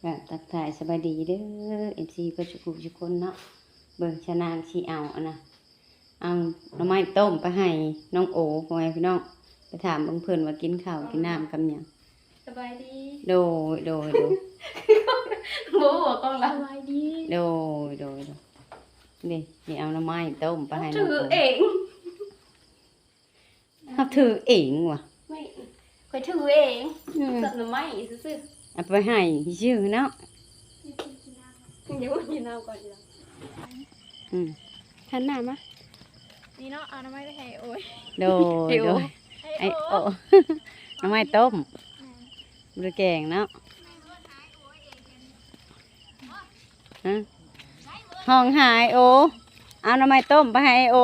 ກະທັກທາຍສະບາຍດີເດີ ເອັຟຊີ ເບິດສູ່ຜູ້ສູ່ຄົນເນາະ. ເບິ່ງຊະນາງຊິເອົາອັນນະ ເອົາໜໍ່ໄມ້ຕົ້ມໄປໃຫ້ນ້ອງໂອ ພໍ່ແມ່ພີ່ນ້ອງ ໄປຖາມເບິ່ງເພິ່ນວ່າກິນເຂົ້າກິນນ້ຳກັບຫຍັງ. ສະບາຍດີ. ໂດຍ ໂດຍ ໂດຍ. ບໍ່ຮູ້ວ່າກ້ອງລະ. ສະບາຍດີ. ໂດຍ ໂດຍ ໂດຍ. ນີ້ ນີ້ເອົາໜໍ່ໄມ້ຕົ້ມໄປໃຫ້ນ້ອງໂອ. ເຮົາຖືເອງຫວາ. ແມ່ນ ຂ້ອຍຖືເອງ. ອືມ ສັບໜໍ່ໄມ້ຊື່ໆ ເອົາໄປໃຫ້ຊື່ເນາະ. ອືມ ຫັນໜ້າມາ. ນີ້ເນາະ ເອົາໜໍ່ໄມ້ໄປໃຫ້ໂອ. ໂດຍ ໂດຍ ໄອ້ໂອ. ໜໍ່ໄມ້ຕົ້ມ ບໍ່ໄດ້ແກງເນາະ. ຮະ ຮ້ອງຫາອ້າຍໂອ ເອົາໜໍ່ໄມ້ຕົ້ມໄປໃຫ້ອ້າຍໂອ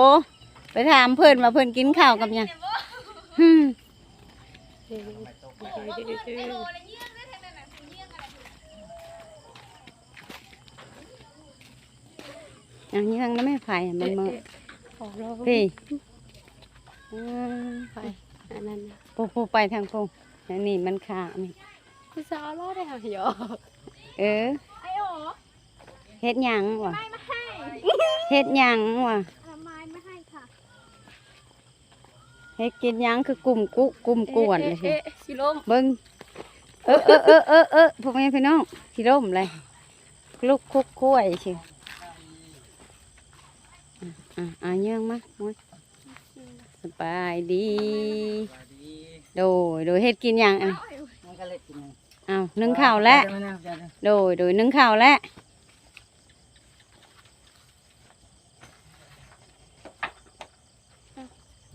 ໄປຖາມເພິ່ນວ່າເພິ່ນກິນເຂົ້າກັບຫຍັງ. ຫຶ ເອົາເຍືອງນຳແມ່ ໄຜມັນເມີ ເອີ ເອີ ຂໍລອງ ພີ້ ເອີ ໄຜອັນນັ້ນ ຜູ້ ຜູ້ໄປທາງຜູ້ ອັນນີ້ມັນຄານີ້ ຜູ້ສາວລາວໄດ້ຫາຫຍອກ. ເອີ ອ້າຍໂອ ເຮັດຫຍັງຫວາ? ໄມ້ມາໃຫ້ ເຮັດຫຍັງຫວາ? ເອົາໄມ້ມາໃຫ້ຄ່ະ. ເຮັດກິນຫຍັງຄືກຸ້ມກຸກຸ້ມກວນ ເອະ ເອະ ຊິລົ້ມ ເບິ່ງ ເອີ ເອີ ເອີ ເອີ ເອີ ພໍ່ແມ່ພີ່ນ້ອງ ຊິລົ້ມແຫຼະ ລຸກຄຸກຄວາຍຊິ. ອ່ະ ອ່ະ ອ່ະ ຍ່າງມາ ໂອ້ຍ ສະບາຍດີ. ໂດຍ ໂດຍ ເຮັດກິນຫຍັງອັນນີ້? ເອົາ ໜຶ້ງເຂົ້າແລ້ວ. ໂດຍ ໂດຍ ໜຶ້ງເຂົ້າແລ້ວ.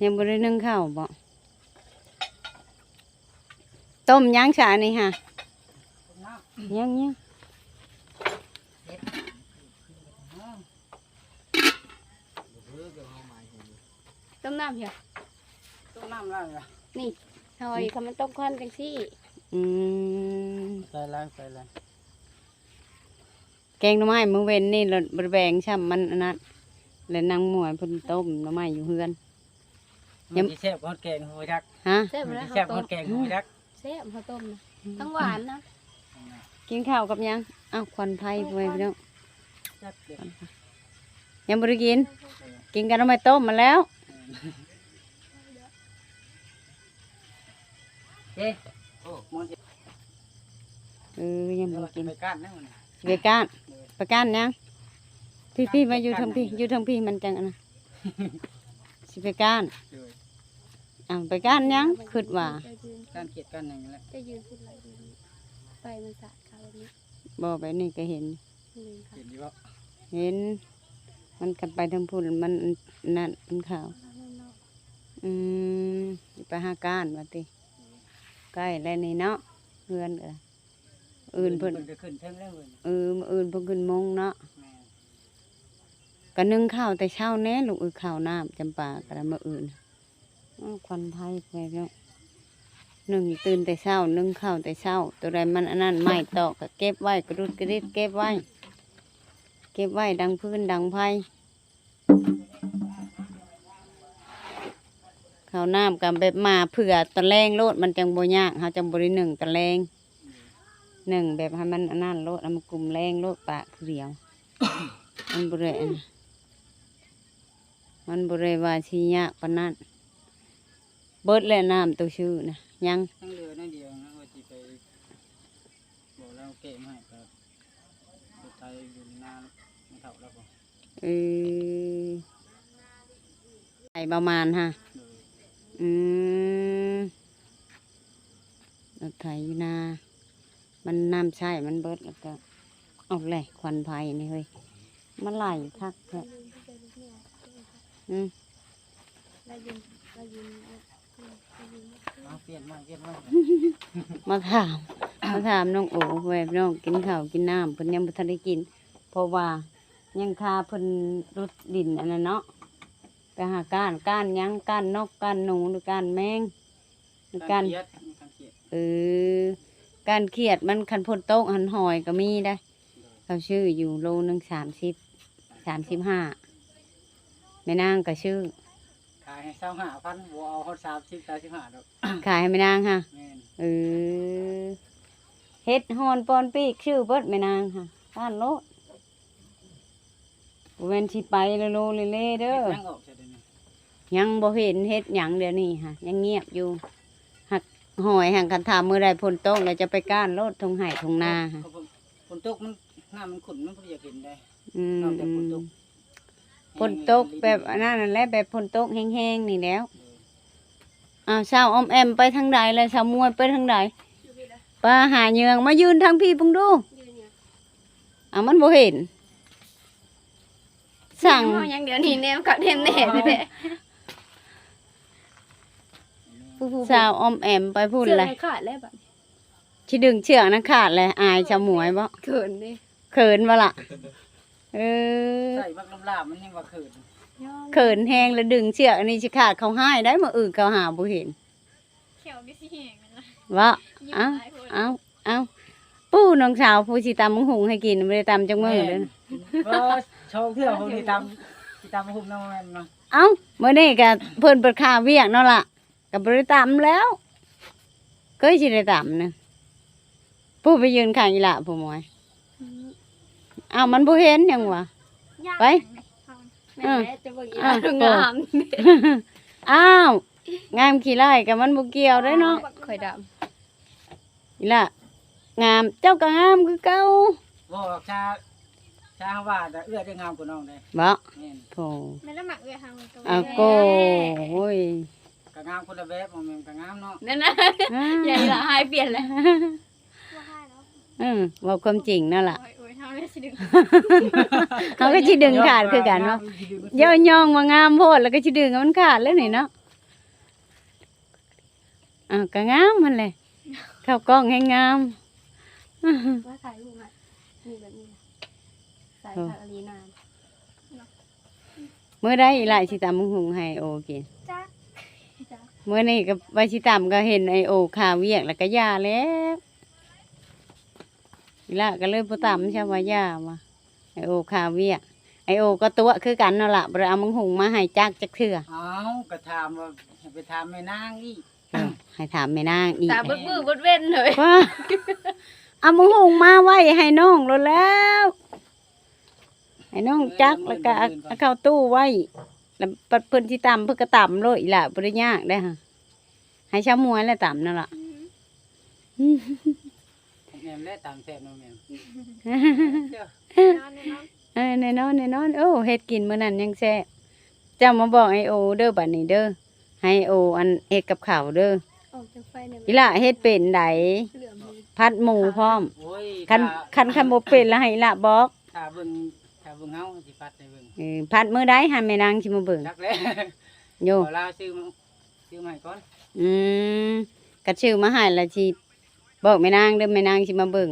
ຍັງບໍ່ໄດ້ໜຶ້ງເຂົ້າບໍ? ຕົ້ມຫຍັງຊະອັນນີ້ຫະ? ຍັງ ຍັງ ຕົ້ມນ້ຳເຫືອ ຕົ້ມນ້ຳລາວ ນີ້ ຫອຍ ຄັນມັນຕົ້ມຄວັນຈັ່ງຊີ້. ອືມ ໃສ່ລາງ ໃສ່ລາງ. ແກງໜໍ່ໄມ້ມື້ເວັນນີ້ລະບໍ່ໄດ້ແບ່ງຊ້ຳ ມັນອັນນັ້ນ ແລະນາງໝວຍເພິ່ນຕົ້ມໜໍ່ໄມ້ຢູ່ເຮືອນ. ມັນຊິແຊບກວ່າແກງບໍ່ຈັກ. ຮະ? ແຊບ ມັນຊິແຊບກວ່າແກງບໍ່ຈັກ. ແຊບ ເຮົາຕົ້ມນະ ທັງຫວານນະ. ກິນເຂົ້າກັບຫຍັງ? ອ້າວ ຄວັນໄຟ ຄວັນໄຟ ພໍ່ແມ່ພີ່ນ້ອງ ຍັງບໍ່ໄດ້ກິນ ກິນກັບໜໍ່ໄມ້ຕົ້ມມາແລ້ວ. ເອີ ຍັງບໍ່ໄດ້ກິນ ຊິໄປກ້ານນະ ຊິໄປກ້ານ ເອີ ໄປກ້ານຫຍັງ? ພີ້ໆ ມາຢູ່ເທິງພີ້ ຢູ່ເທິງພີ້ ມັນຈັ່ງອັນນະ ຊິໄປກ້ານ. ເອີ ອ້າວ ໄປກ້ານຫຍັງ? ຄິດວ່າກ້ານຂຽດກ້ານຫຍັງນີ້ແຫຼະ ຈະຢືນຂຶ້ນໄປ ໄຟມັນສາດເຂົ້າແບບນີ້. ບໍ່ ແບບນີ້ກໍເຫັນ ເຫັນຢູ່ບໍ່? ເຫັນ ມັນກັນໄປທາງພຸ້ນ ມັນນັ້ນ ມັນຂາວ. ອືມ ຊິໄປຫາກ້ານວ່າຕິ ໃກ້ແລ້ວນີ້ເນາະ ເຮືອນກໍ ອື່ນເພິ່ນ ເພິ່ນກໍຂຶ້ນເທິງແລ້ວເພິ່ນ. ເອີ ມື້ອື່ນເພິ່ນຂຶ້ນມຸງເນາະ. ແມ່ນ ກໍໜຶ້ງເຂົ້າແຕ່ເຊົ້າແດ່ລູກເອີຍ ເຂົ້ານ້ຳຈຳປາກໍໄດ້ມື້ອື່ນ. ອ້າວ ຄວັນໄຟໄປແລ້ວ ໜຶ້ງຕື່ນແຕ່ເຊົ້າ ໜຶ້ງເຂົ້າແຕ່ເຊົ້າ ໂຕໃດມັນອັນນັ້ນ ໄມ້ຕອກກໍເກັບໄວ້ ກະດຸດກະດິດເກັບໄວ້ ເກັບໄວ້ດັງຟືນດັງໄຟ. ເຂົ້ານ້ຳກໍແບບມາເພື່ອຕອນແລງໂລດ ມັນຈັ່ງບໍ່ຍາກ ເຮົາຈັ່ງບໍ່ໄດ້ໜຶ້ງຕອນແລງ ໜຶ້ງແບບໃຫ້ມັນອັນນັ້ນໂລດ ໃຫ້ມັນກຸ້ມແລງໂລດ ປະຜູ້ດຽວ ມັນບໍ່ໄດ້ອັນ ມັນບໍ່ໄດ້ວ່າຊິຍາກປານນັ້ນ. ເບິດແລ້ວນ້ຳໂຕຊື້ນະ ຍັງ ຍັງເຫຼືອໜ້ອຍດຽວນະ ວ່າຊິໄປບອກລາວແກະມາໃຫ້ ກໍລົດໄຖຢູ່ໃນນາແມ່ເຖົ້າລາວ. ເອີ ໄຖປະມານຫະ. ໂດຍ ອືມ ລົດໄຖຢູ່ນາ ມັນນ້ຳໃຊ້ມັນເບິດ ແລ້ວກໍ ເອົາແຫຼະ ຄວັນໄຟນີ້ເຮີ້ຍ ມາໄຫຼຄັກແທ້. ອືມ ມາຖາມ ມາຖາມນ້ອງໂອ ວ່ານ້ອງກິນເຂົ້າກິນນ້ຳ ເພິ່ນຍັງບໍ່ທັນໄດ້ກິນ ເພາະວ່າຍັງຄາເພິ່ນຫຼຸດດິນອັນນັ້ນເນາະ ໄປຫາກ້ານ ກ້ານຫຍັງ ກ້ານນົກ ກ້ານໜູ ຫຼື ກ້ານແມງ ຫຼື ກ້ານ ກ້ານຂຽດ ກ້ານຂຽດ ເອີ ກ້ານຂຽດມັນ ຄັນຝົນຕົກຫັ້ນຫອຍກໍມີໄດ໋. ເຂົາຊື້ຢູ່ໂລໜຶ່ງສາມສິບ ສາມສິບຫ້າ ແມ່ນາງກໍຊື້ ຂາຍໃຫ້ຊາວຫ້າພັນ ບໍ່ເອົາຮອດສາມສິບ ສາມສິບຫ້າດອກ ຂາຍໃຫ້ແມ່ນາງຫະ. ແມ່ນ ເອີ ເຫັດຮ່ອນປ່ອນປີກ ຊື້ເບິດແມ່ນາງຫະ ກ້ານໂລດ. ບໍ່ແມ່ນຊິໄປໂລໆເລໆເດີ. ເຮັດຫຍັງອອກຊະດຽວນີ້? ຍັງບໍ່ເຫັນເຮັດຫຍັງດຽວນີ້ຫະ ຍັງງຽບຢູ່. ຫາກຫອຍຫັ້ນ ຄັນຖ້າມື້ໃດຝົນຕົກແລ້ວຈະໄປກ້ານໂລດ ທົ່ງໄຮ່ທົ່ງນາຫະ. ຝົນ ຝົນຕົກມັນ ນ້ຳມັນຂຸ້ນ ມັນບໍ່ຢາກເຫັນໃດ. ອືມ ນອກຈາກຝົນຕົກ ຝົນຕົກແບບອັນນັ້ນນັ້ນແຫຼະ ແບບຝົນຕົກແຮງໆນີ້ແຫຼ້ວ. ເອີ ອ້າວ ສາວອອມແອມໄປທາງໃດລະ? ສາວມວຍໄປທາງໃດ? ໄປຫາເຫຍື່ອງ ມາຢືນທາງພີ້ເບິ່ງດູ. ອ້າວ ມັນບໍ່ເຫັນ ສັ່ງ ເຮົາຍັງດຽວນີ້ແນມກັບແນມແດ່ແທ້. ຜູ້ໆ ສາວອອມແອມໄປພຸ້ນແຫຼະ ເສື້ອມັນຂາດແລ້ວບັດນີ້. ຊິດຶງເຊືອກນັ້ນຂາດແຫຼະ ອາຍສາວໝວຍບໍ? ເຂີນເດ້. ເຂີນບໍ່ລະ? ເອີ ໃສ່ບັກລຳລາບມັນຍັງວ່າເຂີນ ເຂີນແຮງລະດຶງເຊືອກອັນນີ້ຊິຂາດ. ເຂົາຮ້າຍໄດ໋ ມື້ອື່ນເຂົາຫາບໍ່ເຫັນ ແຂ້ວກໍຊິແຫ້ງແລ້ວນະ ເວົ້າ ຍິ້ມ ເອົ້າ ຫຼາຍໂພດ ເອົ້າ ເອົ້າ ປູ້ ນ້ອງສາວຜູ້ຊິຕຳບັກຫຸ່ງໃຫ້ກິນ ບໍ່ໄດ້ຕຳຈັກມື້ເດີ. ແມ່ນ ບໍ່ ສອງເທື່ອຜູ້ນີ້ຕຳ ຊິຕຳບັກຫຸ່ງນຳແມ່ນເນາະ. ເອົ້າ ມື້ນີ້ກະເພິ່ນເປີດຄາວຽກເນາະລະ ກໍບໍ່ໄດ້ຕຳແລ້ວ ເຄີຍຊິໄດ້ຕຳນະ. ຜູ້ໄປຢືນຂ້າງອີ່ຫຼ້າຜູ້ໝວຍ. ອືມ ອ້າວ ມັນບໍ່ເຫັນຫຍັງຫວາ? ໄປ ແມ່ນແຫຼະ ຈະເບິ່ງອີ່ຫຼ້າ ອ້າວ ງາມ ອ້າວ ງາມຂີ້ລ້າຍກໍມັນບໍ່ກ່ຽວໄດ໋ເນາະ. ຂ້ອຍດຳ ອີ່ຫຼ້າງາມ ເຈົ້າກໍງາມຄືເກົ່າ. ບໍ່ ຊາ ຊາເຮົາວ່າເອື້ອຍໄດ້ງາມກວ່ານ້ອງເດ້. ບໍ່? ແມ່ນ ໂທ້ ແມ່ນລະ ມັກເອື້ອຍເຮົາໂຕ. ອາໂກ ໂອ້ຍ ກໍງາມຄົນລະແບບ ບໍ່ແມ່ນກໍງາມເນາະ. ນັ້ນນະ ອ່າ ຢ່າອີ່ຫຼ້າ ຫາຍປ່ຽນແລ້ວ. ບໍ່ຫາຍດອກ ເອີ ເວົ້າຄວາມຈິງນັ້ນລະ. ໂອ້ຍ ໂອ້ຍ ເຮົາເລີຍຊິດຶງ ເຮົາກໍຊິດຶງຂາດຄືກັນເນາະ. ຢ້ອນຍ້ອງວ່າງາມໂພດ ແລ້ວກໍຊິດຶງໃຫ້ມັນຂາດແລ້ວນີ້ເນາະ. ອ້າວ ກໍງາມຫັ້ນແຫຼະ ເຂົ້າກ້ອງແຮງງາມ. ວ່າຖ່າຍຮູບໃຫ້ ມີແບບນີ້ນະ ໃສ່ ໂອ້ ຜັກອີ່ຫຼີນາ. ມື້ໃດອີ່ຫຼ້າຊິຕຳບັກຫຸ່ງໃຫ້ໂອກິນ? ຈັກ ຈັກ ມື້ນີ້ກໍວ່າຊິຕຳ ກໍເຫັນໄອໂອຄາວຽກ ແລ້ວກໍຢ່າແລ້ວ. ອີ່ຫຼ້າກໍເລີຍບໍ່ຕຳ ຊະວ່າຢ່າວ່າ ໄອໂອຄາວຽກ. ໄອໂອກໍຕົວະຄືກັນນັ້ນລະ ບໍ່ໄດ້ເອົາບັກຫຸ່ງມາໃຫ້ຈັກຈັກເທື່ອ. ເອົ້າ ກໍຖາມວ່າ ໃຫ້ໄປຖາມແມ່ນາງອີກ. ເອີ ໃຫ້ຖາມແມ່ນາງອີກ ຕາເບິດມື້ເບິດເວັນເລີຍ. ເອົາບັກຫຸ່ງມາໄວ້ໃຫ້ນ້ອງໂລດແລ້ວ ໃຫ້ນ້ອງຈັກ ເອີ ແລ້ວກໍເອົາ ເອົາເຂົ້າຕູ້ໄວ້ ແລ້ວບັດເພິ່ນຊິຕຳ ເພິ່ນກໍຕຳໂລດ. ອີ່ຫຼ້າບໍ່ໄດ້ຍາກເດ້ຫະ ໃຫ້ຊາວໝວຍແຫຼະຕຳນັ້ນລະ. ອືມ ແມ່ນແຫຼະ ຕຳແຊບເນາະແມ່. ແນ່ນອນ ແນ່ນອນ ເອີ ແນ່ນອນ ແນ່ນອນ. ໂອ້ ເຮັດກິນມື້ນັ້ນຍັງແຊບ. ເຈົ້າມາບອກໄອໂອເດີ ບັດນີ້ເດີ ໃຫ້ໂອອັນເຮັດກັບເຂົ້າເດີ. ອອກຈາກໄຟແດ່ ອີ່ຫຼ້າເຮັດເປັນໃດ ເຫຼືອໝູ ຜັດໝູພ້ອມ. ໂອ້ຍ ຄັນ ຖ້າ ຄັນ ຄັນບໍ່ເປັນລະໃຫ້ອີ່ຫຼ້າບອກ. ຖ້າເບິ່ງ ຖ້າເບິ່ງເຮົາຊິຜັດໃຫ້ເບິ່ງ. ເອີ ຜັດມື້ໃດຫາແມ່ນາງຊິມາເບິ່ງ? ຈັກແຫຼະ ໂຍ ບໍ່ລາວຊື້ມາ ຊື້ມາໃຫ້ກ່ອນ. ອືມ ຄັນຊື້ມາໃຫ້ລະຊິບອກແມ່ນາງເດີ ແມ່ນາງຊິມາເບິ່ງ.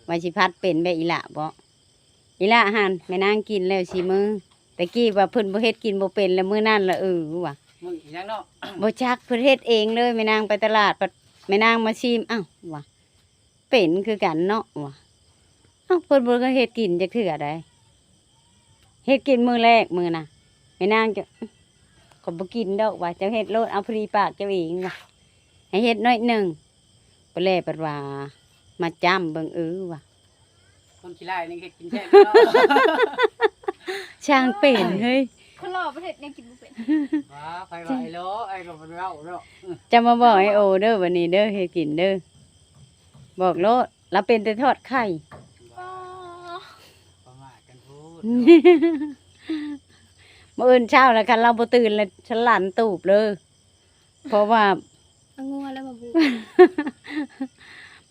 ໂດຍ ໂດຍ ວ່າຊິຜັດເປັນແບບອີ່ຫຼ້າບໍ? ອີ່ຫຼ້າຫັ້ນ ແມ່ນາງກິນແລ້ວຊິມື. ແຕ່ກີ້ວ່າເພິ່ນບໍ່ເຮັດກິນບໍ່ເປັນ ແລ້ວມື້ນັ້ນລະ ເອີ ວ່າ ມື້ອີຫຍັງເນາະ ບໍ່ຈັກ ເພິ່ນເຮັດເອງເລີຍ. ແມ່ນາງໄປຕະຫຼາດ ບັດແມ່ນາງມາຊີມ ອ້າວ ວ່າ ເປັນຄືກັນເນາະ ວ່າ. ເອົ້າ ເພິ່ນບໍ່ເຄີຍເຮັດກິນຈັກເທື່ອໃດ ເຮັດກິນມື້ແລກມື້ນະ. ແມ່ນາງຈະ ຂ້ອຍບໍ່ກິນດອກວ່າ ເຈົ້າເຮັດໂລດ ເອົາພໍດີປາກເຈົ້າເອງວ່າ ໃຫ້ເຮັດໜ້ອຍໜຶ່ງ. ປະແລປະວ່າມາຈ້ຳເບິ່ງ ເອີ ວ່າ ຄົນຂີ້ລ້າຍນີ້ເຮັດກິນແຊບເນາະ. ຊ່າງເປັນເຮີ້ຍ ຄົນຫຼໍ່ປະເທດຍັງກິນບໍ່ເປັນ. ຫວາ ໃຜວ່າໄອ້ຫຼໍ່ ໄອ້ກໍບໍ່ໄດ້ເວົ້າເນາະ. ເຈົ້າມາບອກໄອໂອເດີ ບັດນີ້ເດີ ເຮັດກິນເດີ ບອກໂລດ ລາວເປັນແຕ່ທອດໄຂ່. ອໍ ປະໝາດກັນໂພດ. ມື້ອື່ນເຊົ້າລະ ຄັນລາວບໍ່ຕື່ນລະ ສະຫຼັນຕູບເລີຍ. ເພາະວ່າ ເອົາງົວແລ້ວມາບຸ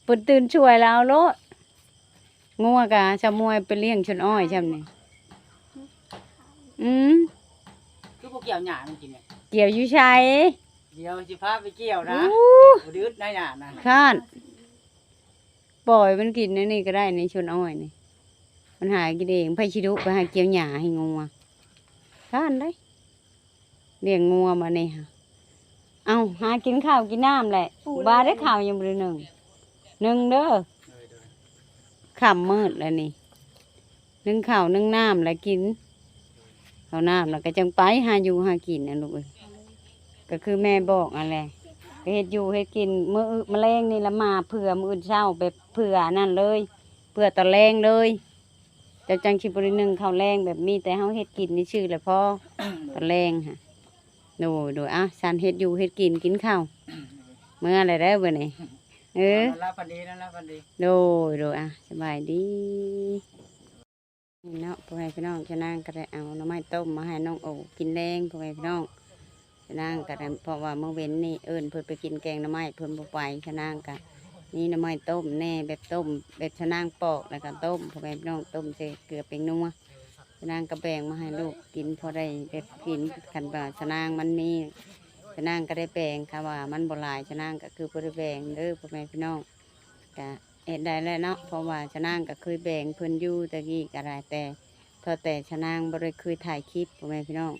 ເພິ່ນຕື່ນຊ່ວຍລາວໂລດ. ງົວກະຊາວມວຍໄປລ້ຽງຊົນອ້ອຍຊ່ຳນີ້. ອືມ ຄືບໍ່ກ່ຽວຫຍ້າມັນກິນນີ້? ກ່ຽວຢູ່ໃສ? ດຽວຊິພາໄປກ່ຽວນະ. ອູ້ ບໍ່ດຶດນະຫຍ້ານະ ຄ້ານ. ປ່ອຍມັນກິນແນວນີ້ກໍໄດ້ ໃນຊົນອ້ອຍນີ້ ມັນຫາກິນເອງ. ໃຜຊິດຸໄປຫາກ່ຽວຫຍ້າໃຫ້ງົວ? ຢ້ານໄດ໋ ລ້ຽງງົວມານີ້ຫະ. ເອົ້າ ຫາກິນເຂົ້າກິນນ້ຳແຫຼະ. ບໍ່ໄດ້ເຂົ້າຍັງບໍ່ໄດ້ໜຶ້ງ ໜຶ້ງເດີ. ຄ່ຳມືດແລ້ວນີ້ ໜຶ້ງເຂົ້າໜຶ້ງນ້ຳແລ້ວກິນ. ເຂົ້ານ້ຳແລ້ວກໍຈັ່ງໄປຫາຢູ່ຫາກິນນະລູກເອີຍ. ກໍຄືແມ່ບອກຫັ້ນແຫຼະ. ກໍເຮັດຢູ່ເຮັດກິນ ມື້ອື່ນ ມື້ແລງນີ້ລະມາເຜື່ອ ມື້ອື່ນເຊົ້າແບບເຜື່ອອັນນັ້ນເລີຍ ເຜື່ອຕອນແລງເລີຍ ເຈົ້າຈັ່ງຊິບໍ່ໄດ້ໜຶ້ງເຂົ້າແລງ ແບບມີແຕ່ເຮົາເຮັດກິນນີ້ຊື່ແຫຼະພໍ ຕອນແລງຫັ້ນ. ໂດຍ ໂດຍ ອ່ະ ສັນເຮັດຢູ່ເຮັດກິນ ກິນເຂົ້າ ເມືອແລ້ວເດີບາດນີ້ ເອີ ນອນຫຼັບຝັນດີ ນອນຫຼັບຝັນດີ ໂດຍ ໂດຍ ອ່ະ ສະບາຍດີ. ນີ້ເນາະ ພໍ່ແມ່ພີ່ນ້ອງ ຊະນາງກໍໄດ້ເອົາໜໍ່ໄມ້ຕົ້ມມາໃຫ້ນ້ອງໂອກິນແລງ ພໍ່ແມ່ພີ່ນ້ອງ ຊະນາງກໍໄດ້ ເພາະວ່າມື້ເວັນນີ້ເອີ້ນເພິ່ນໄປກິນແກງໜໍ່ໄມ້ ເພິ່ນບໍ່ໄປ ຊະນາງກໍມີໜໍ່ໄມ້ຕົ້ມແດ່ ແບບຕົ້ມແບບຊະນາງປອກ ແລ້ວກໍຕົ້ມ ພໍ່ແມ່ພີ່ນ້ອງ ຕົ້ມໃສ່ເກືອແປ້ງນົວ ຊະນາງກໍແບ່ງມາໃຫ້ລູກກິນ ພໍໄດ້ແບບກິນ ຄັນວ່າຊະນາງມັນມີ ຊະນາງກໍໄດ້ແບ່ງ ຄັນວ່າມັນບໍ່ຫຼາຍ ຊະນາງກໍຄືບໍ່ໄດ້ແບ່ງເດີ ພໍ່ແມ່ພີ່ນ້ອງ. ກະເຮັດໄດ້ແຫຼະເນາະ ເພາະວ່າຊະນາງກໍເຄີຍແບ່ງເພິ່ນຢູ່ແຕ່ກີ້ກໍໄດ້ ແຕ່ ເພາະແຕ່ຊະນາງບໍ່ໄດ້ເຄີຍຖ່າຍຄລິບ ພໍ່ແມ່ພີ່ນ້ອງ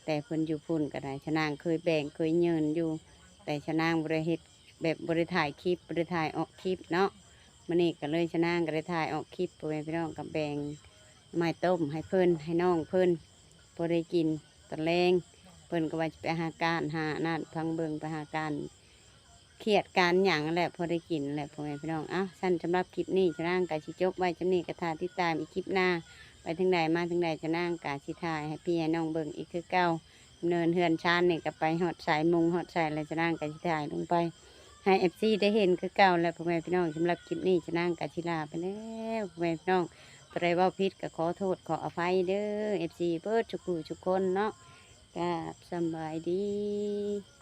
ແຕ່ເພິ່ນຢູ່ພຸ້ນກໍໄດ້ ຊະນາງເຄີຍແບ່ງເຄີຍຍື່ນຢູ່ ແຕ່ຊະນາງບໍ່ໄດ້ເຮັດ ແບບບໍ່ໄດ້ຖ່າຍຄລິບ ບໍ່ໄດ້ຖ່າຍອອກຄລິບເນາະ. ມື້ນີ້ກໍເລີຍ ຊະນາງກໍໄດ້ຖ່າຍອອກຄລິບ ພໍ່ແມ່ພີ່ນ້ອງ ກໍແບ່ງໜໍ່ໄມ້ຕົ້ມໃຫ້ເພິ່ນ ໃຫ້ນ້ອງເພິ່ນ ພໍໄດ້ກິນຕອນແລງ ເພິ່ນກໍວ່າຊິໄປຫາການຫານັ້ນ ພັງເບິ່ງໄປຫາການ ຄຽດການຫຍັງແຫຼະ ພໍໄດ້ກິນແຫຼະ ພໍ່ແມ່ພີ່ນ້ອງ. ເອົ້າ ຊັ້ນສຳລັບຄລິບນີ້ ຊະນາງກໍຊິຈົບໄວ້ສ່ຳນີ້ ກໍຖ້າຕິດຕາມອີກຄລິບໜ້າ ໄປເຖິງໃດມາເຖິງໃດ ຊະນາງກໍຊິຖ່າຍໃຫ້ພີ່ໃຫ້ນ້ອງເບິ່ງອີກຄືເກົ່າ. ດຳເນີນເຮືອນຊານນີ້ກໍໄປຮອດໃສ ມຸງຮອດໃສແລ້ວ ຊະນາງກໍຊິຖ່າຍລົງໄປໃຫ້ເອັຟຊີໄດ້ເຫັນຄືເກົ່າແຫຼະ ພໍ່ແມ່ພີ່ນ້ອງ. ສຳລັບຄລິບນີ້ ຊະນາງກໍຊິລາໄປແລ້ວ ພໍ່ແມ່ພີ່ນ້ອງ. ຜູ້ໃດເວົ້າຜິດກໍຂໍໂທດຂໍອະໄພເດີ ເອັຟຊີ ເບິດທຸກຜູ້ທຸກຄົນເນາະ. ກາບສະບາຍດີ.